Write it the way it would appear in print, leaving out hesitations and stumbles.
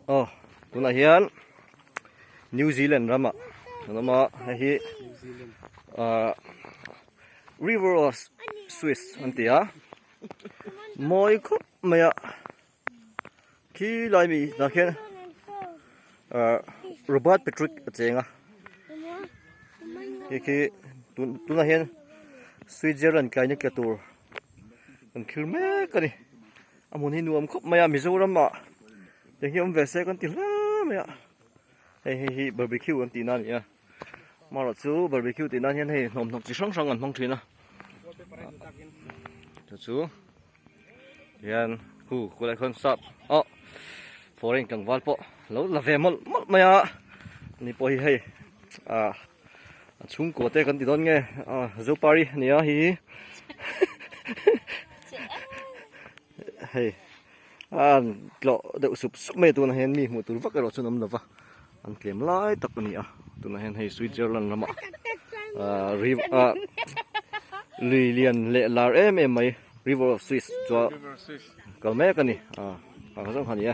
Aw tunah hian New Zealand ramah an awm a hei hi ahh River of Swiss an ti a mawi khawp mai a khi lai mi tah khian ahh Robert Patrick a cheng a hei khi tunah hian Switzerland tlaina tla tur an thlir mek a ni. A hmun hi nuam khawp mai a Mizoram ah te hi awm ve se kan ti hle mai a hei hei hi barbecue an tih na a ni a amaherawh chu barbecue tih nan hian hei hnawmhnawk chi hrang hrang an hmang thin a chu chu tihian khu khulai khawn sap aw foreign tlangval pawh lo la ve mawlh mawlh mai a ani pawh hi hei ah a chhungkaw te kan ti dawn nge ah zopari a ni a hei hi hei a tlawh deuh sup sup mai a tunah hian mi hmuh tur vak erawh chuan awm lova an tlem lai tak a ni a tunah hian hei Switzerland ramah ah river ah lui lian leh lar em em mai river of Swiss chu kal mek a ni ah ang zawng kha a ni e.